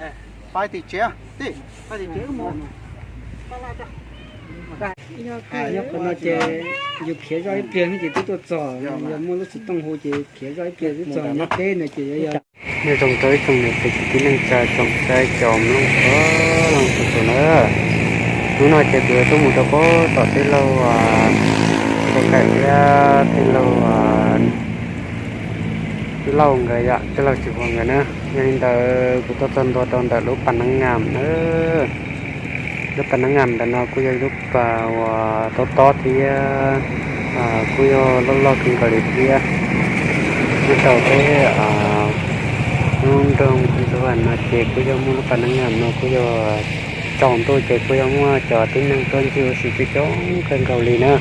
Pab tim tsev, tim, pab tim tsev mus. Yog qhov no ces yus khiav zoj ib pliag ces twb tuaj txog, yog muaj lub xov tooj hu ces khiav zoj ib pliag twb txog nyob teb no ces yog. Nyob zoo rau ib tsoom niam txiv kwv tij neej tsa tsoom saib cov mloog txhua leej txhua tus na. Hnub no ces kuv yuav tuaj mus rau pem tom tij laug Pov Kaim thiab tij laug, tij laug nkawd yom, tij laug Tsis Huas nkawd na. Yog li ntawd kuv tuaj txog ntua rau ntawm lub Pas Nab Ngam na. Lub Pas Nab Ngam ntawm no kuj yog ib lub pas uas tob tob thiab kuj yog loj loj kawg nkaus li thiab. Nyob rau peb lub nroog Phoos Xas Vas no ces kuj yog muaj lub Pas Nab Ngam no kuj yog tsaus ntuj ces kuj yog muaj cov tib neeg tuaj ncig ua si coob coob kawg nkaus li na.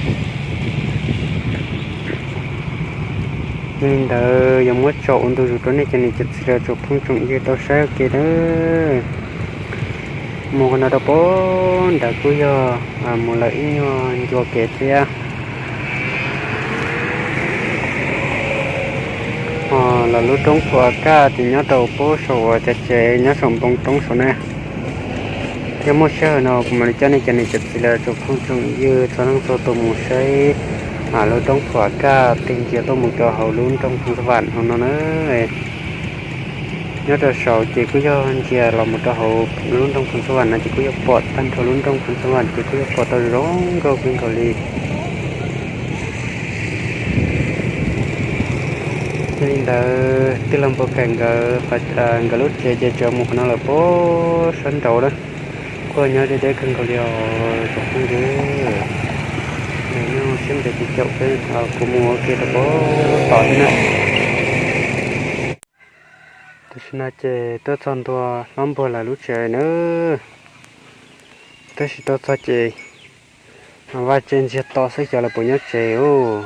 Yog li ntawd yuav muab tso ua ntu zus rau nej cov niam cov txiv los tsoom phooj tsoom ywg tau saib ua ke nawb. Mus qhov no rau pem nrad kuj yog mus lawm ib nyuag ncua kev thiab. Ho los lub roob Phu A Kaj ces nyob rau pem saum uas cov tsev nyob saum npoo roob saud na. Yog muaj sij hawm no kuv mam li coj nej cov niam cov txiv los tsoom phooj tsoom ywg txhua leej txhua tus mus saib lub roob Phu A Kaj tig ntsia tuaj mus rau hauv lub nroog Phoos Xas Vas hauv no na. Nyob rau saud ces kuj yog ntsia los mus rau hauv lub nroog Phoos Xas Vas no ces kuj yog pom tag nrho lub nroog Phoos Xas Vas ces kuj yog pom tau zoo nkauj kawg nkaus li. Yog li ntawd tij laug Npau Kaim nkawd, nkawd lub tsev ces tseem mus qhov no lawm pem sab nraud na. Kuj nyob deb deb kawg nkaus li os tsoom phooj ywg. Nyob siab ntev tsis caum peb, kuv mus ua ke rau pem tod thiab na. Tam sim no ces tuaj txog ntua hlob Npuag lawv lub tsev na. Tab sis tuaj txog ces vaj tse ntsiag to xwb, xyov lawv puas nyob tsev ub.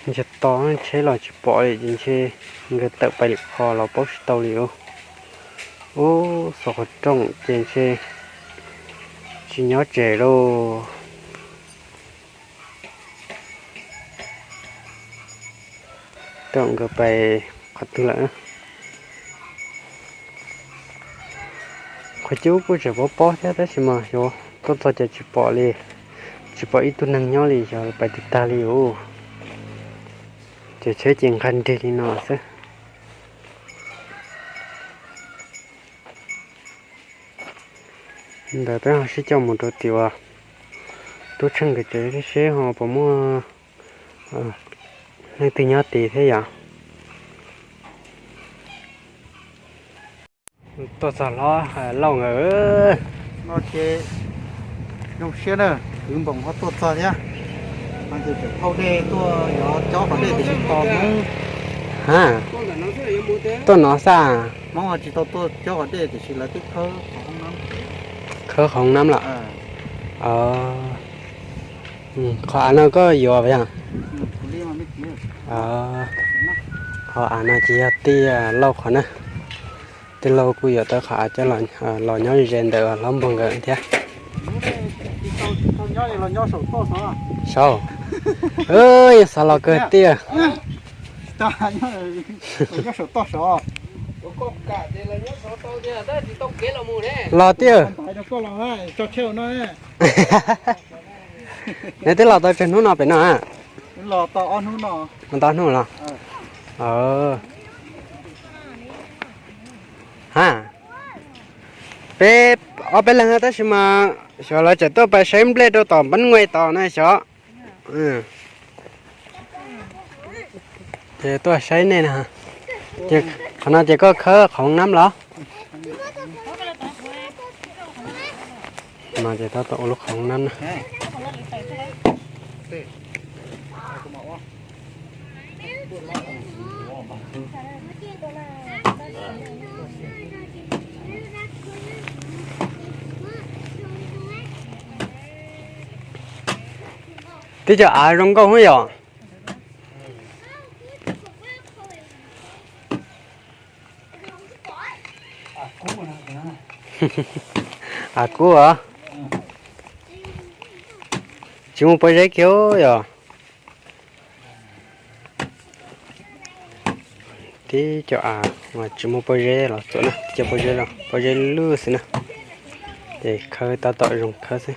Ntsiag to, tsheb los tsis pom li ces ntshe nkawd tawm pais lwm qhov los paub tsis tau li ub. Ub, xov qhov rooj ces ntshe tsis nyob tsev lauj. Tam nkawd pais qhov twg lawm. Qhov cub kuj tseem pob pob thiab tab sis mas xyov tuaj txog ces tsis pom li, tsis pom ib tug neeg nyob li, xyov pais twg tag li ub. Ces tsheb ces nqa nrig li no xwb. Ntawd peb ho sib coj mus rau tim uas tub Tsheej nkawd tsev seb ho puas muaj leej twg nyob tid thiab yom. Tuaj txog hlob Lauj nkawd no ces zoo siab na, kwv npoos ho tuaj txog thiab. Ces tseem thauj dej tuaj, yog cob qhov dej tiam sis tos Hmoob. Tuaj no xwb. Hmoob tsis tau tuaj cob qhov dej tiam sis lawv twb khawb qhov hoob nab lawm. Qhov av no koj yuav yog? Qhov av no ces yog tij Lauj qhov na. Tij Lauj kuj yuav tau qhov av coj los nyob ze ntawm hlob Npuag nkawd thiab. Saud, yog xav los kawg tiag. Los tiag. Nws twb los tau tsawg hnub no pem no? Los tau ob hnub los. Ha, peb ob peb leeg tab sis mas xyov lawv tseem tuaj pais saib nplej rau tom Npab Nuj tod na xyov. Ces tuaj saib nej na. Qhov no ces koj khawb qhov hoob nab los? No ces tab tom ua lub qhov hoob nab na. Tib co av zoo nkauj hwb yom. Av kub os. Tsis muaj pob zeb kiag yom. Tib co av mas tsis muaj pob zeb los txuam na, tib co pob zeb los pob zeb lwj xwb na. Ces khawb tab tom zoo khawb xwb.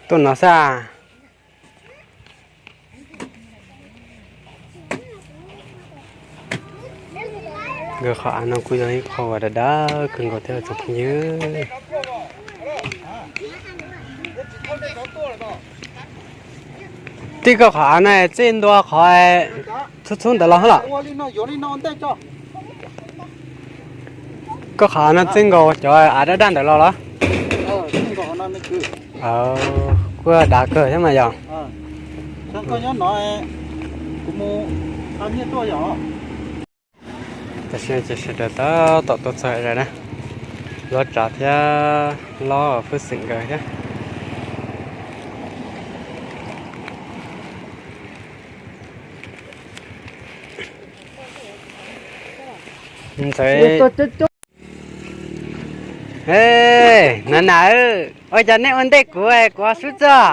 Tuaj no xwb a. Nkawd qhov av no kuj yog ib qho uas dav dav kawg nkaus thiab tsoom phooj ywg. Tij, koj qhov av no txij ntua qhov txhub txhub ntawd los los? Koj qhov av no txij nkaus cov av daj daj ntawd los los? Kuj dav kawg thiab mas yog. Tam sim no ces sawv daws tab tom tuaj txog zos na, Lob Tsav thiab Lob Fwj Xeem nkawd thiab. Ntxawm, na na, ua cas nej ua ntej kuv, kuv ho swb txog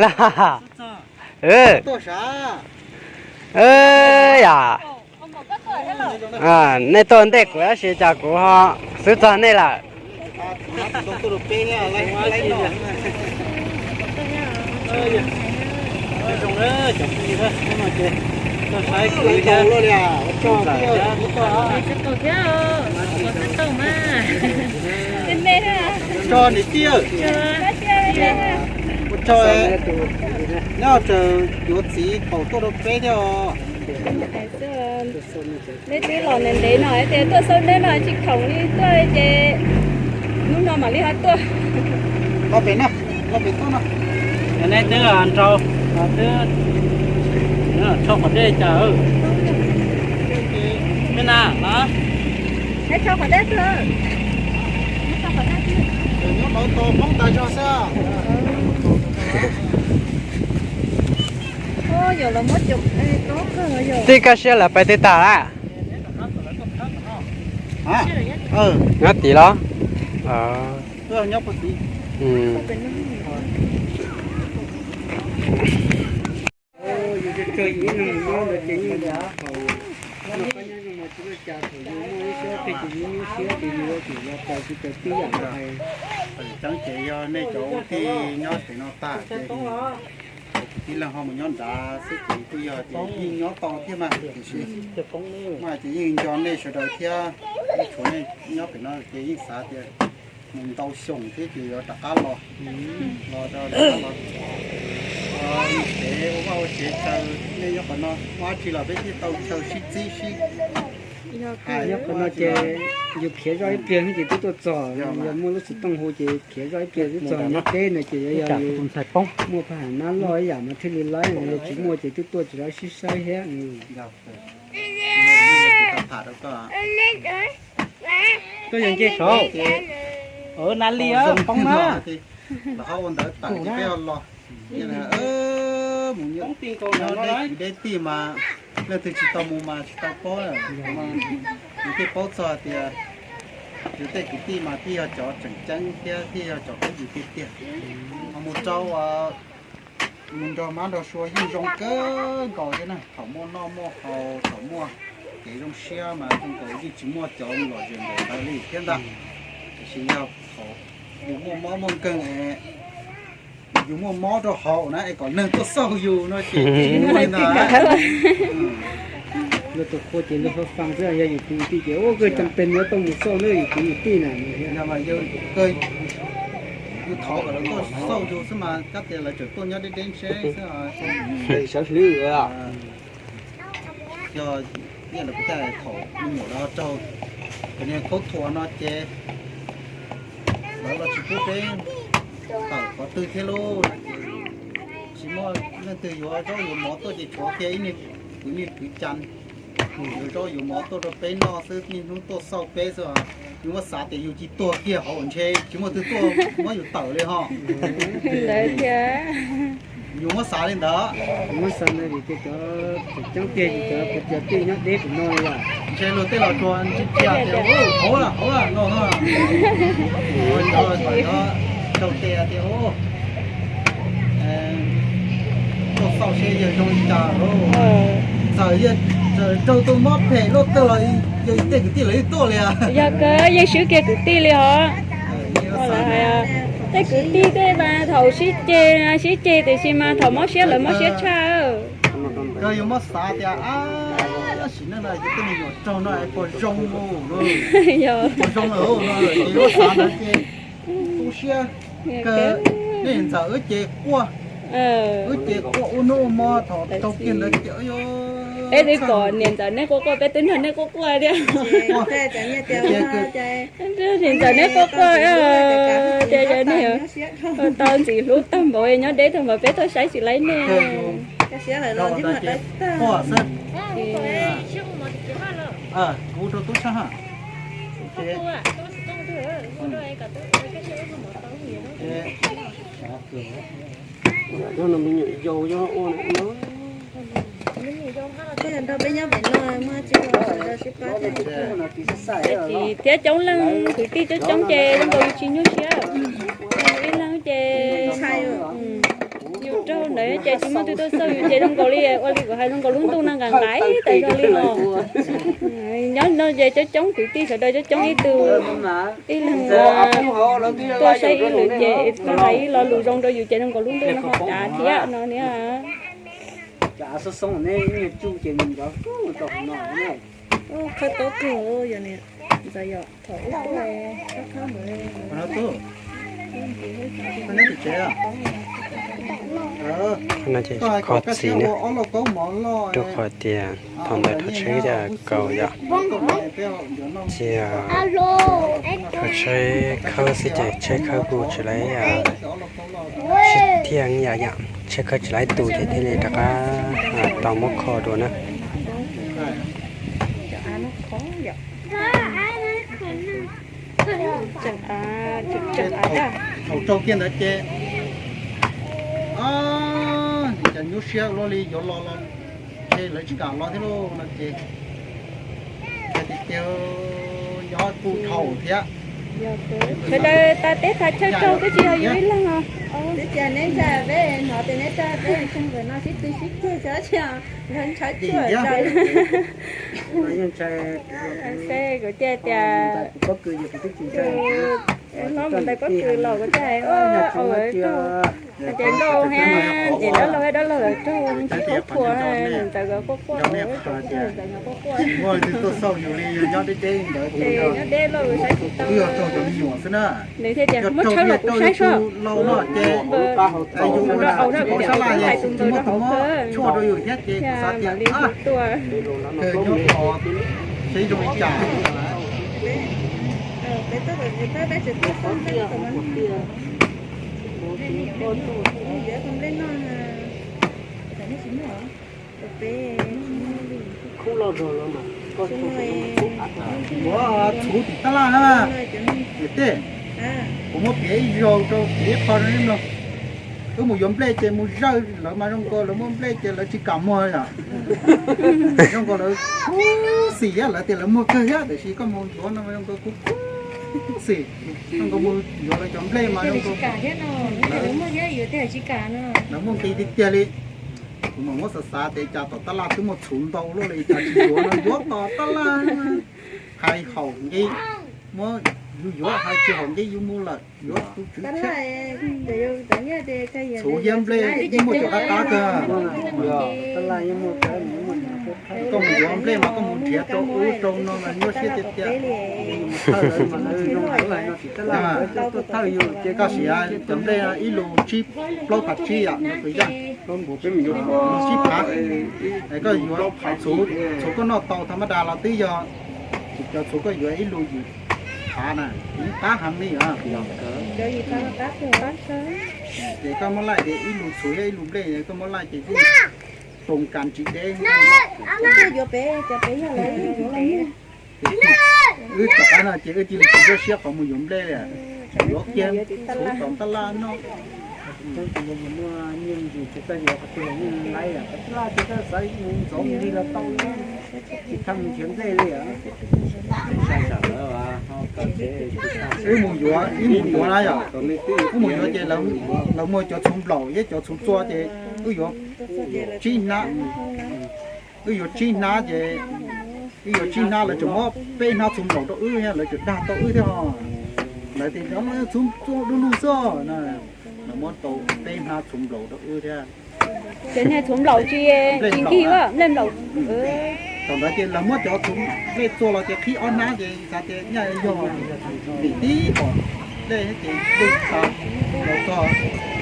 los? Yog, nej tuaj ntej kuv tab sis cas kuv ho swb txog nej lawm. Tso niam tij, ua tsaug, nyob tseem yuav txiv kaum tuaj rau peb thiab os. Nej twb los ntev ntev no tias tuaj xauj neb no tsis khoom li tuaj ces hnub no mam li ho tuaj. Los pem no, los pem toj no. Neb twb nrau, twb tshau qhov dej cas? Neb na, neb tshau qhov dej twg? Nyob no tos Hmoob tas zog xwb. Tij, koj siab lawv pais twg tag lawm? Nyob tid los? Tseeb ces yog nej cov ua tij nyob pem no tag ces tib leeg ho mus nyob nrad xwb ces kuj yog tias yeej nyob tau thiab mas, tiam sis mas ces yeej nco nej sawv daws thiab, tshuav nej nyob pem no ces yeej xav tias mus ntau xyoo thiab ces yuav rov qab los, los rov qab los ua tsev ua vaj ua tsev chaw. Nej nyob qhov no muaj dab tsi los peb thiaj tau chaw sib txib sib hais. Nyob qhov no ces yus khiav zoj ib pliag ces twb tuaj txog, yog muaj lub xov tooj hu ces khiav zoj ib pliag twb txog nyob teb no ces yog yus muaj phaj ham nab loj ib yam mas thiaj li laib, yog tsis muaj ces twb tuaj tsis laib sib saib thiab. Koj yog nce saud, na li poob na. Los ho ua ntawd tawm ces peb ho los. Mus nyob deb kwv deb tij mas leej twg tsis tau mus mas tsis tau paub. Yus thiaj paub txog tias yus tej kwv tij mas thiaj yog cov tseem ceeb thiab thiaj yog cov phooj ywg tiag tiag. Ho mus rau mus nrog mab nrog sua yeej zoo kawg nkaus thiab na. Thaum muaj noj muaj haus, thaum muaj kev zoo siab mas zoo nkaus yeej tsis muaj cov lom zem npaum ntawd li thiab ntag. Tiam sis yog thaum yus muaj mob muaj nkeeg es yus muaj mob rau hauv na es kom neeg tuaj xauj yus no ces tsis muaj li ntag. Luag tus qhua ces luag fa faa xwb, yog yus kwv yus tij ces ua kawg cam pes yuav tau mus xauj na yus kwv yus tij na. Yog mas yus thov kom lawv tuaj xauj yus xwb mas kab tias lawv tseem tuaj nyob deb deb ntseb xwb. Sawv hlwb. Yog tias lawv kuj tias thaum me nyuam lawv ho raug cov niag khaub thuas no ces lawv los tsis pub peb tawm qhov twg thiab lauj. Tsis muaj leej twg yuav zaub yuav mov tuaj ces tshuav kiag ib niag kwv, niag kwv Cas yuav zaub yuav mov tuaj rau peb noj xwb, niaj hnub tuaj xauj peb xwb. Yus muab xav tias yus cia tuag kiag hauv ntshe tsis muaj twg tuaj muab yus tawm li ho. Yus muab xav li ntawd. Muab xav ntawd vim tias cov tseem ceeb tiag ces cov kwv cov tij nyob deb pem no li os. Ntshe luag tej los tsuas ntsia ntsia tias hauv, hauv no no. Cov kom cov raug tes tias tuaj xauj seb yawg zoo li cas lauj. Txawm yawg Raug tus mob phem luaj kawg los yog tej kwv tij los yeej tuaj li. Yog kawg yeej swb kiag kwv tij li os. Tej kwv tij tej mas thaum sib ceg sib ceg tiam sis mas thaum mob siab lawv mob siab tshaj. Yog mob xav tias sim neej no tej me nyuam raug no puas zoo, puas zoo lawm, mob xav ntawd ces tu siab kawg. Nej ntxawm wb ces quaj, wb ces quaj ua hnub ua hmo thaum raug kiag ntawd ces peb twb pom niam ntxawm neb quaj quaj, peb twb nrog neb quaj quaj thiab. Niam ntxawm neb quaj quaj tias cov niag tau ntxim hlub tag npaum nyob deb tag npaum peb tuaj saib tsis laib nej. Tsis thiab coob leej kwv tij coob coob ces zoo nkaus yus tsis nyuaj siab. Ib leeg ces yus raug ntawd ces tsis muaj twg tuaj xauj yus ces zoo nkaus li ua li kuv hais zoo nkaus lub ntuj no nqaim nqaim tas zog li no. Nyob no ces coob coob kwv tij sawv daws coob coob ib tug, ib leeg tuaj saib ib lwm ces hais ib lo lus zoo rau yus ces zoo nkaus lub ntuj no ho dav thiab no niam. Khawb tob kawg yog niam, ntxawm yom, thaum ub tuaj khawb khawb ntawd. No ces kho txiv ne, rau qhov tias thaum ntawd thov tsheb kaus yom, ces thov tsheb khawb xwb ces tsheb khawb kuj tsis laib, tsis thiaj yom, tsheb khawb tsis laib tus ces thiaj li rov qab tau muab kho dua na. Thaum raug kiag ntawd ces cas nyuaj siab luaj li yuav los los ces lawv tsis kam los thiab lauj no ces tiag tiag nyob kuj dhau thiab. Sawv daws tas teb tas chaw raug twb tsis yog yus ib leeg os. Twb tsis yog neb ntshai peb hnov tias neb raug peb tseeg ntawm no sib tw sib ceg xwb, ntshaw tshuaj zog. Seb kuv thiaj tias hlob mus ntais pob kws los kuv thiaj hais ces nkauj hab ces dab laug dab laug lawv raug tsis tau thuam, ntxawm nkawd quaj quaj, ntxawm nkawd quaj quaj. Nyob deb lauj saib tsis tau. Nws thiaj tias muab tshawb los kuv saib soj. Ntawd au na kuv tias hais tus ntawd rau hauv khawb, tshuaj rau yus thiab ces kuv xav tias li tuaj. Nyob qhov seb zoo li cas. Ua txhuv tim tab laj na, niam tij, kuv muab piav ib zaug rau piav ib qho rau nej mloog. Wb mus yuav nplej ces mus zawj lawv mas zoo nkaus lawv muaj nplej ces lawv tsis kam muag yom. Zoo nkaus lawv khuv xim thiab, lawv tias lawv muag kawg thiab tiam sis koj mus yuav no zoo nkaus khuv xim. Zoo nkaus mus yuav lawv cov nplej mas zoo nkaus lawv muaj nqis tiag tiag li. Kuv mam muab xav xav tias cas tom tab laj twb muaj txhuv ntau luaj li cas tsis yuav no yuav tom tab laj. Hais haum nqi, muab yus yuav hais tsis haum nqi yus mus lawm yuav tus tswv tshiab. Txhuv thiab nplej yeej muaj cov qab qab kawg. Koj mus yuav nplej mas koj mus nrhiav rau ub rau no mas nyuaj siab tiag tiag. Koj siav cov nplej ib lus tsib plaub phav tsib yom, no tus yaj, tsib phav. Koj yuav txhuv koj noj tau tha mab das los twb yog, cov txhuv koj yuav ib lus yim phav na, ib pab heev li os. Ces koj muab laij ces ib lus txhuv thiab ib lus nplej koj muab laij ces yeej toos kas tsis deb. Wb tom qab no ces wb cia li tsis nyuaj siab qhov mus yuav nplej li, yuav kiag txhuv tom tab laj noj. Wb mus yuav, wb mus yuav na yom, wb mus yuav ces lawv muaj cov txhuv nplaum thiab cov txhuv txua ces wb yuav tsib hnab. Wb yuav tsib hnab ces, wb yuav tsib hnab lawv tseem muab peb hnab txhuv nplaum rau wb thiab, lawv tseem dag tau wb thiab ho. Lawv tias cov no txhuv du lug xwb na, lawv muab tau peb hnab txhuv nplaum rau wb thiab. Cov niag txhuv nplaum tsis, tsis nkig, nplej nplaum. Thaum ntawd ces lawv muab cov txhuv nplej txua los ces qhib ob hnab ces xav tias nyaj yog vim tib qhov nplej ces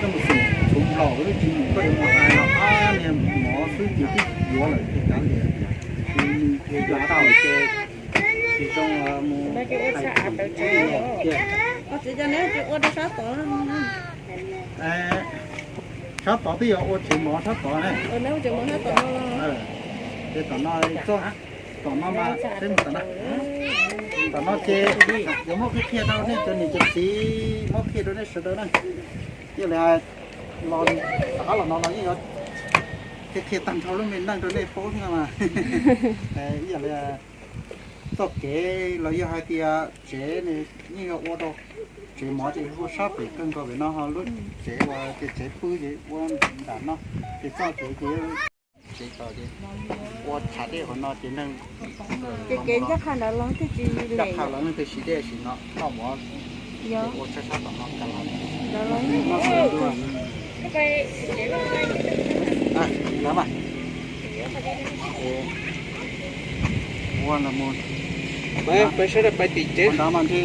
lub txhuv nplaum, lub tsis mus koj yuav mus hais los ab niag mov xwb ces twb yuav lawm ces kav liam. Tsis zoo mus hais tias sab tod twb yog ua tsev mov sab tod ne. Ces tom no, tom no mas peb mus tom no. Tom no ces yuav muab qhia qhia rau nej cov niam cov txiv, muab qhia rau nej sawv daws na. Ib yam li los, tom qab los no los yeej yuav qhia qhia tag nrho lub me neej rau nej paub thiab mas. Ib yam li txoj kev los yog hais tias tsev ne, yeej yuav ua rau tsev mov ces ua sab pem kawg nkaus pem no ho lub tsev uas ces tsev pw ces ua nram no, ces txoj kev ces tsev tod ces ua tshav dej qhov no ces neeg ces kev ncaj qha ntawd los twb tsis ncaj qha los neeg twb siv dej sim no noj mov ua sab sab tom no ka los. Ua los mus peb sawv daws pais tim tsev. Qhov ntawd mas ntshe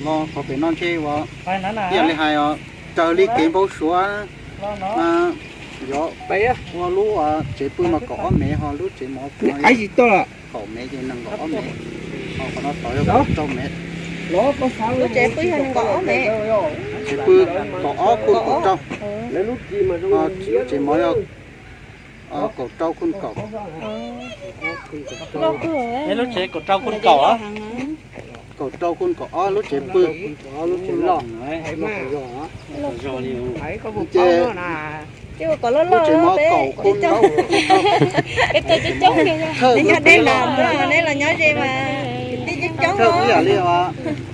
los qhov pem no ntshe ua ib yam li hais os, raws li kev npau suav mas yuav ua lub tsev pw mas kaum ob mev ho lub tsev mov kaum mev ces nees nkaum ob mev, ho qhov no tod yog kaum rau mev. Lub tsev pw yog nees nkaum ob mev. Tsev pw kaum ob kuj kaum rau, lub tsev mov yog kaum rau kuj kaum. Lub tsev kaum rau kuj kaum, kaum rau kuj kaum ob lub tsev pw. Ces lub tsev mov kaum kuj kaum. Thawj neb los nyob ze mas tij coob coob ib yam li mus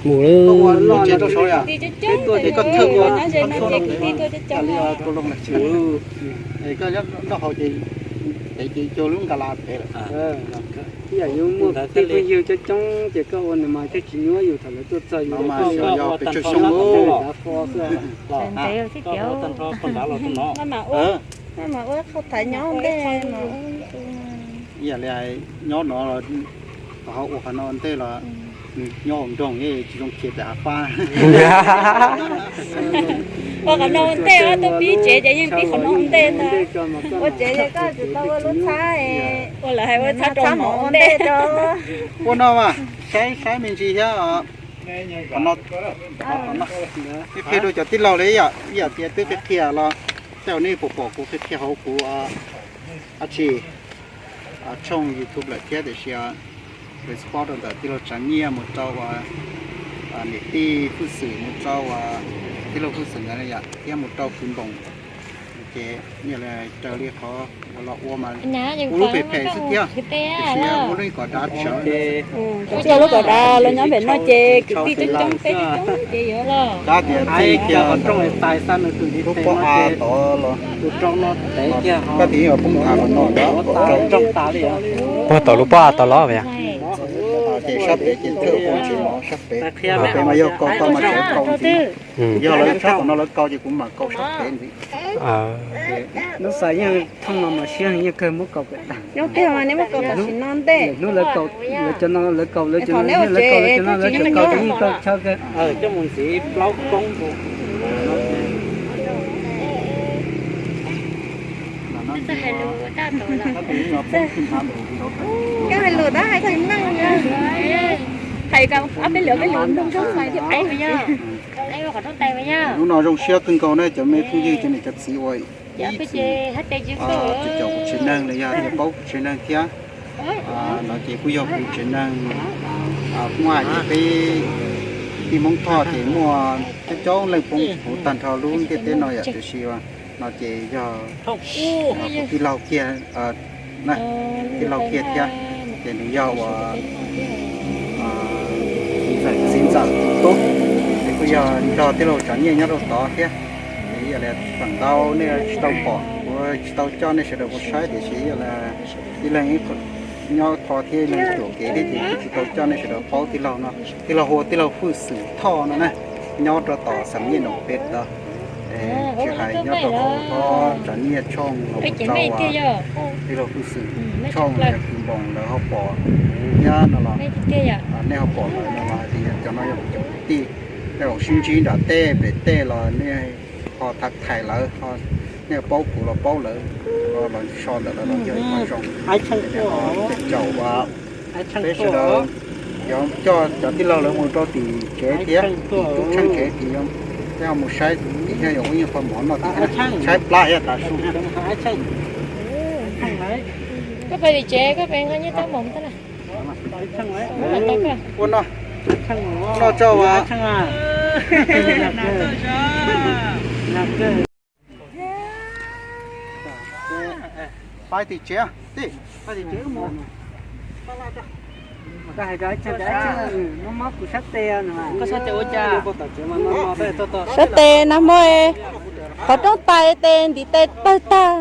ua lub tsev rau saud yom, ces koj thawj ua ib yam li ua tua loo lawm, koj nyob nraub hauv ces tev ces cuag lub nkas las tev lawm. Ib yam yuav muaj tij phooj ywg coob coob ces koj ua nws mas thiaj tsis nyuaj yus thaum lawv tuaj txog yus mas xyov yog pes tsawg xyoo lawm. Ib yam li nyob no los ho ua qhov no ntej los nws nyob hauv nroog tsis zoo khiav pem hav fab. Ua qhov no ua ntej, tuaj pib tsev ces yeej pib qhov no ua ntej ntag. Ua tsev ces koj tsis tau ua lub txhab, ua lawv hais ua txhab rau mov ua ntej rau. Ua no mas saib saib me ntsis thiab. Qhov no qhia rau cov tij laug li yom, ib yam tias twb qhia qhia los tej zaum nej puas pom kuv qhia qhia hauv kuv dab tsi tshooj YouTube lawm thiab, tiam sis respond rau ntawm tij laug Tsav Nyiaj mus rau uas niam tij Hwj Xwm, mus rau uas tij laug Hwj Xwm ntawd yom, thiab mus rau Kwv Npoos. Ces raws li qhov uas los ua mas ua lub phem phem xwb thiab, tiam sis ua lub kom dav tsawv. Cov lub kom dav los nyob pem no ces kwv tij coob coob peb coob coob ces yuav dav tias tij kiag rooj tais xa nws tus lub pob av tod los, tus rau no tev kiag, koj tis yeej poob av qhov no, rooj tas li. Puag tom lub pob av tod los yom. Ces sab pem ces thawj ua tsev mov sab pem, sab pem mas yog kaus tau mas tseem kaus ntxiv. Yog lawv tshab tom no lawv kaus ces kuv mam kaus sab pem ntxiv. Lub xav yeej thooj no mas siab yeej kawg muab kaus pem tag. Nyob twg mas nej muab kaus tam sim no ntej. Hnub lawv kaus, lawv cov no lawv kaus, lawv cov no lawv kaus, lawv cov no lawv tseem kaus, yeej kaus chaw kawg. Coj mus ntxiv plaub koob. Koj hais lus tab hais tsis meej. Hais ob peb lus, ob peb lus nroo zoo mas thiaj pais. Hnub no zoo siab kawg nkaus na cov me phooj ywg, cov niam cov txiv uas ib txwm caum kuv tsev neeg los yog tias paub kuv tsev neeg thiab. No ces kuj yog kuv tsev neeg, muaj hais tias peb tij Hmoob Thoj ces muaj coob coob leej poob huv tag nrho lub ntiaj teb no yom, tiam sis no ces yog kuv tij laug kiag, tij laug kiag thiab, ces nws yog uas ntxawm txiv ntxawm tub, ces kuj yog nrog tij laug Tsav Nyiaj nyob rau tod thiab. Ces yog li feem ntau nej tsis tau pom kuv Tsis tau coj nej sawv daws mus saib tiam sis ib leeg nyob qho thiab ib leeg tuam kev thiab ces tsis tau coj nej sawv daws paub tij laug no. Tij laug hu ua tij laug Fwj Xwm Thoj no na, nyob rau tom Xam Nyiaj Noom Peb tod. Tsis hais nyob rau hauv tsob tsam nyiaj tshooj los mus rau tij laug Fwj Xwm tshooj yog kws npoos lawv ho pom kuv thiab no los nej ho pom lawv no los hais tias cov no yog kuv cov kwv tij. Nej los sib ntsib nram tej pem tej los nej ho tham thaiv lawv, nej paub kuv los paub lawv, los so ntawm lawv los yog ib qho zoo. Caum ua peb sawv daws yuav coj cov tij laug lawv mus rau tim tsev thiab, tim tub tsheej tsev tim, tej ho mus saib tim thiab yog ua ib qho mov noj tim thiab, saib plab thiab tav su. Koj pais tim tsev, koj pais nqa nyiaj tab mom tab na. Ua no, noj tso as. Pais tim tsev, pais tim tsev mus. Koj sab tes ua cas? Sab tes nag hmo qhov rooj tais tes ntiv tes tawg tag.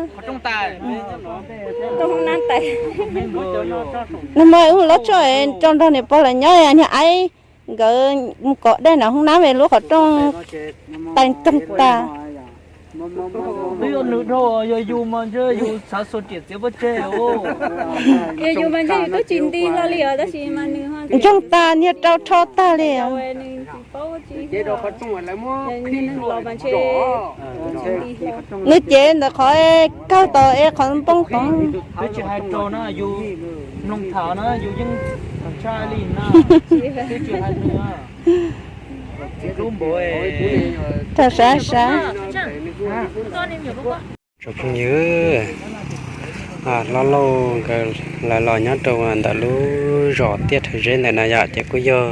Nag hmo wb mus lob tsuj es tso nrog niam pog lawv nyob, niag aib nkawd mus kov dej nram hoob nab es lub qhov rooj tais ntsoog tag. Twb yog nws dhau, yog yus mas ntshe yus xav xuas riam txiav pov tseg. Yog yus mas ntshe yus twb tsis nti hlo li os, tab sis mas nws ntsoog tag, niag rau rho tag li. Nws cev ntawm qhov kawg tod es qhov npoo tod. Twb tsis hais rau na, yus mloog tham na, yus yeej tshaj li na. Twb tsis hais nws. Thaum sav sav. Tsoom phooj ywg, hlob Lauj nkawd lawv los nyob rau ntawm lub zos Tiaj Rhawv Zeb ntawm no yom, ces kuj yog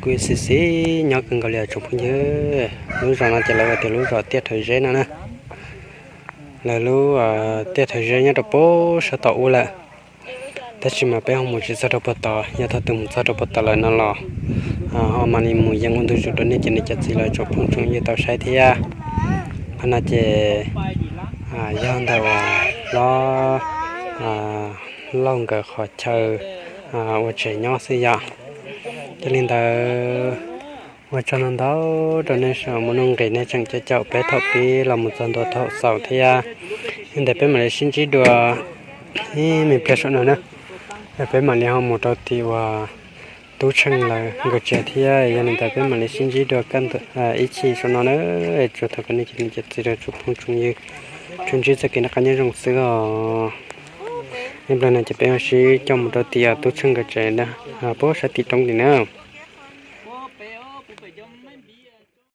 kuj xis xis nyob kawg nkaus li os tsoom phooj ywg. Lub zos no ces lawv hu tias lub zos Tiaj Rhawv Zeb no na. Lawv lub Tiaj Rhawv Zeb nyob rau pem sab tom ub lawm. Tab sis mas peb ho mus tsis txog rau puag tod, yog thaum twg mus txog rau puag tod lawm no los ho mam li mus yees ua ntu zus rau nej cov niam cov txiv los tsoom phooj tsoom ywg tau saib thiab. Qhov no ces yog ntawm uas hlob Lauj nkawd qhov chaw ua tsev nyob xwb yom. Yog li ntawd, ua tsaug ntau ntau rau nej sawv daws muaj nuj nqis nej tseem caum caum peb thaum pib los mus txog ntua thaum xaus thiab. Yog li ntawd peb mam li sib ntsib dua ib me pliag saum no na. Yog peb mam li ho mus rau tim uas tub tsheej lawv nkawd tsev thiab. Yog li ntawd peb mam li sib ntsib dua ib chim saum no na. Tsuas thov kom nej cov niam cov txiv rau tsoom phooj tsoom ywg tsuas ntsib txoj kev noj qab nyob zoo xwb os. Ib pliag no ces peb ho sib coj mus rau tim tub tsheej nkawd tsev pem sab tim roob tim na.